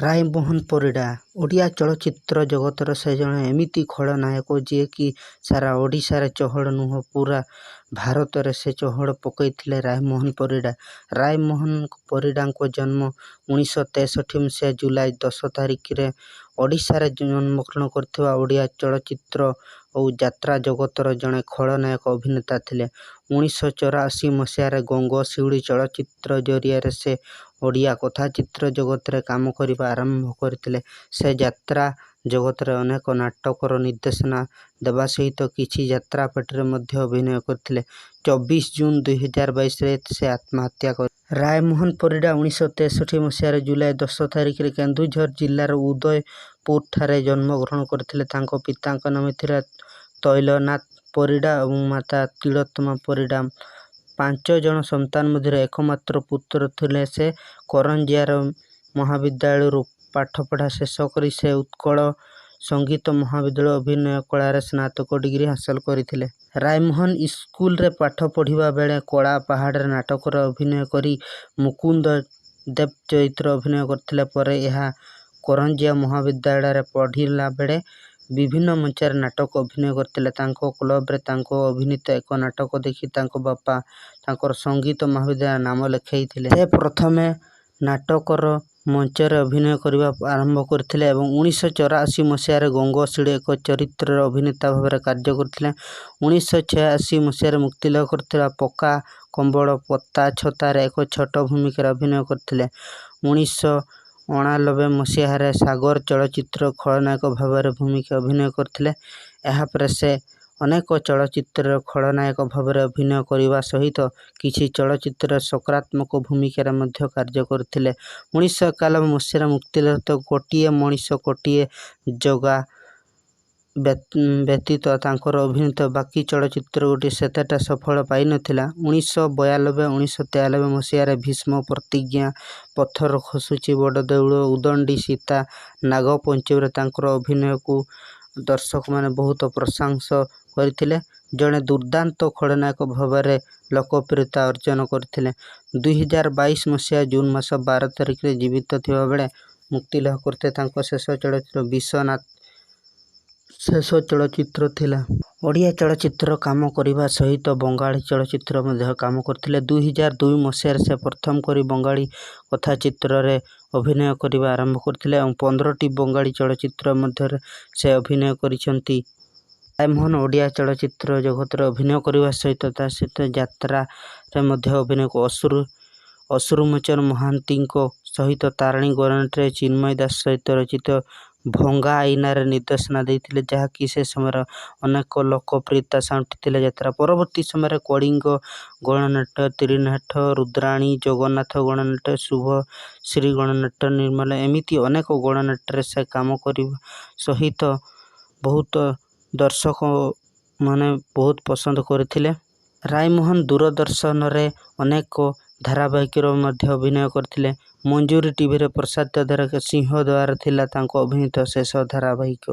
ରାଇମୋହନ ପରିଡ଼ା ଓଡ଼ିଆ ଚଳଚ୍ଚିତ୍ର ଜଗତର ସେ ଜଣେ ଏମିତି ଖଳନାୟକ, ଯିଏକି ସାରା ଓଡ଼ିଶାରେ ଚହଳ ନୁହଁ, ପୁରା ଭାରତରେ ସେ ଚହଳ ପକାଇଥିଲେ ରାଇମୋହନ ପରିଡ଼ା। ରାଇମୋହନ ପରିଡ଼ାଙ୍କ ଜନ୍ମ 1963 ମସିହା ଜୁଲାଇ 10 ତାରିଖରେ ଓଡ଼ିଶାରେ ଜନ୍ମଗ୍ରହଣ କରିଥିବା ଓଡ଼ିଆ ଚଳଚ୍ଚିତ୍ର ଓ ଯାତ୍ରା ଜଗତର ଜଣେ ଖଳନାୟକ ଅଭିନେତା ଥିଲେ। 1984 ମସିହାରେ ଗଙ୍ଗଶିଉଳି ଚଳଚ୍ଚିତ୍ର ଜରିଆରେ ସେ ଓଡ଼ିଆ କଥାଚିତ୍ର ଜଗତରେ କାମ କରିବା ଆରମ୍ଭ କରିଥିଲେ। ସେ ଯାତ୍ରା ଜଗତରେ ଅନେକ ନାଟକର ନିର୍ଦ୍ଦେଶନା ଦେବା ସହିତ କିଛି ଯାତ୍ରା ପାର୍ଟିରେ ମଧ୍ୟ ଅଭିନୟ କରିଥିଲେ। 24 ଜୁନ 2022ରେ ସେ ଆତ୍ମହତ୍ୟା କରି। ରାଇମୋହନ ପରିଡ଼ା 1963 ମସିହାରେ ଜୁଲାଇ 10 ତାରିଖରେ କେନ୍ଦୁଝର ଜିଲ୍ଲାର ଉଦୟପୁରଠାରେ ଜନ୍ମଗ୍ରହଣ କରିଥିଲେ। ତାଙ୍କ ପିତାଙ୍କ ନାମ ଥିଲା ତୈଳନାଥ ପରିଡ଼ା ଏବଂ ମାତା ତିଳୋତ୍ତମା ପରିଡ଼ା। 5 ଜଣ ସନ୍ତାନ ମଧ୍ୟରେ ଏକମାତ୍ର ପୁତ୍ର ଥିଲେ ସେ। କରଞ୍ଜିଆର ମହାବିଦ୍ୟାଳୟରୁ ପାଠପଢ଼ା ଶେଷ କରି ସେ ଉତ୍କଳ ସଙ୍ଗୀତ ମହାବିଦ୍ୟାଳୟରୁ ଅଭିନୟ କଳାରେ ସ୍ନାତକ ଡିଗ୍ରୀ ହାସଲ କରିଥିଲେ। ରାଇମୋହନ ସ୍କୁଲରେ ପାଠ ପଢ଼ିବା ବେଳେ କଳା ପାହାଡ଼ରେ ନାଟକରେ ଅଭିନୟ କରି ମୁକୁନ୍ଦ ଦେବ ଚରିତ୍ରରେ ଅଭିନୟ କରିଥିଲେ। ପରେ ଏହା କରଞ୍ଜିଆ ମହାବିଦ୍ୟାଳୟରେ ପଢ଼ିଲା ବେଳେ ବିଭିନ୍ନ ମଞ୍ଚରେ ନାଟକ ଅଭିନୟ କରିଥିଲେ। ତାଙ୍କ କ୍ଲବରେ ତାଙ୍କ ଅଭିନୀତ ଏକ ନାଟକ ଦେଖି ତାଙ୍କ ବାପା ତାଙ୍କର ସଙ୍ଗୀତ ମହାବିଦ୍ୟାଳୟରେ ନାମ ଲେଖାଇଥିଲେ। ସେ ପ୍ରଥମେ ନାଟକର ମଞ୍ଚରେ ଅଭିନୟ କରିବା ଆରମ୍ଭ କରିଥିଲେ ଏବଂ 1984 ମସିହାରେ ଗଙ୍ଗଶିଉଳି ଏକ ଚରିତ୍ରରେ ଅଭିନେତା ଭାବରେ କାର୍ଯ୍ୟ କରିଥିଲେ। 1986 ମସିହାରେ ମୁକ୍ତିଲାଭ କରିଥିବା ପକ୍କା କମ୍ବଳ ପତା ଛତାରେ ଏକ ଛୋଟ ଭୂମିକାରେ ଅଭିନୟ କରିଥିଲେ। 1989 ମସିହାରେ ସାଗର ଚଳଚ୍ଚିତ୍ରରେ ଖଳନାୟକ ଭାବରେ ଭୂମିକା ଅଭିନୟ କରିଥିଲେ। ଏହାପରେ ସେ ଅନେକ ଚଳଚ୍ଚିତ୍ରରେ ଖଳନାୟକ ଭାବରେ ଅଭିନୟ କରିବା ସହିତ କିଛି ଚଳଚ୍ଚିତ୍ରରେ ସକାରାତ୍ମକ ଭୂମିକାରେ ମଧ୍ୟ କାର୍ଯ୍ୟ କରିଥିଲେ। 1991 ମସିହାରେ ମୁକ୍ତିଲାଭ ଗୋଟିଏ ମଣିଷ କୋଟିଏ ଜଗା ବ୍ୟତୀତ ତାଙ୍କର ଅଭିନୀତ ବାକି ଚଳଚ୍ଚିତ୍ରଗୁଡ଼ିକ ସେତେଟା ସଫଳ ପାଇନଥିଲା। 1992, 1993 ମସିହାରେ ଭୀଷ୍ମ ପ୍ରତିଜ୍ଞା, ପଥର ଖସୁଛି ବଡ଼ ଦେଉଳ, ଉଦଣ୍ଡି ସୀତା, ନାଗପଞ୍ଚମୀରେ ତାଙ୍କର ଅଭିନୟକୁ ଦର୍ଶକମାନେ ବହୁତ ପ୍ରଶଂସା କରିଥିଲେ। ଜଣେ ଦୁର୍ଦ୍ଦାନ୍ତ ଖଳନାୟକ ଭାବରେ ଲୋକପ୍ରିୟତା ଅର୍ଜନ କରିଥିଲେ। 2022 ମସିହା ଜୁନ ମାସ 12 ତାରିଖରେ ଜୀବିତ ଥିବାବେଳେ ମୁକ୍ତିଲାଭ କରିଥିବା ତାଙ୍କ ଶେଷ ଚଳଚ୍ଚିତ୍ର ବିଶ୍ୱନାଥ ଶେଷ ଚଳଚ୍ଚିତ୍ର ଥିଲା। ଓଡ଼ିଆ ଚଳଚ୍ଚିତ୍ର କାମ କରିବା ସହିତ ବଙ୍ଗାଳୀ ଚଳଚ୍ଚିତ୍ର ମଧ୍ୟ କାମ କରିଥିଲେ। 2002 ମସିହାରେ ସେ ପ୍ରଥମ କରି ବଙ୍ଗାଳୀ କଥାଚିତ୍ରରେ ଅଭିନୟ କରିବା ଆରମ୍ଭ କରିଥିଲେ ଏବଂ 15ଟି ବଙ୍ଗାଳୀ ଚଳଚ୍ଚିତ୍ର ମଧ୍ୟରେ ସେ ଅଭିନୟ କରିଛନ୍ତି। ରାଇମୋହନ ଓଡ଼ିଆ ଚଳଚ୍ଚିତ୍ର ଜଗତରେ ଅଭିନୟ କରିବା ସହିତ ତା ସହିତ ଯାତ୍ରାରେ ମଧ୍ୟ ଅଭିନୟ ଅଶ୍ରୁମୋଚନ ମହାନ୍ତିଙ୍କ ସହିତ ତାରିଣୀ ଗଣନାଟ୍ୟରେ ଚିନ୍ମୟ ଦାସ ସହିତ ରଚିତ ଭଙ୍ଗା ଆଇନାରେ ନିର୍ଦ୍ଦେଶନା ଦେଇଥିଲେ, ଯାହାକି ସେ ସମୟରେ ଅନେକ ଲୋକପ୍ରିୟତା ସାଉଁଟିଥିଲା। ଯାତ୍ରା ପରବର୍ତ୍ତୀ ସମୟରେ କଳିଙ୍ଗ ଗଣନାଟ୍ୟ, ତ୍ରିନାଥ, ରୁଦ୍ରାଣୀ, ଜଗନ୍ନାଥ ଗଣନାଟ୍ୟ, ଶୁଭଶ୍ରୀ ଗଣନାଟ୍ୟ, ନିର୍ମଳ ଏମିତି ଅନେକ ଗଣନାଟ୍ୟରେ ସେ କାମ କରିବା ସହିତ ବହୁତ ଦର୍ଶକମାନେ ବହୁତ ପସନ୍ଦ କରିଥିଲେ। ରାଇମୋହନ ଦୂରଦର୍ଶନରେ ଅନେକ ଧାରାବାହିକରେ ମଧ୍ୟ ଅଭିନୟ କରିଥିଲେ। ମଞ୍ଜରୀ ଟିଭିରେ ପ୍ରସାରିତ ଧାରାବାହିକ ସିଂହଦ୍ୱାର ଥିଲା ତାଙ୍କ ଅଭିନୀତ ଶେଷ ଧାରାବାହିକ।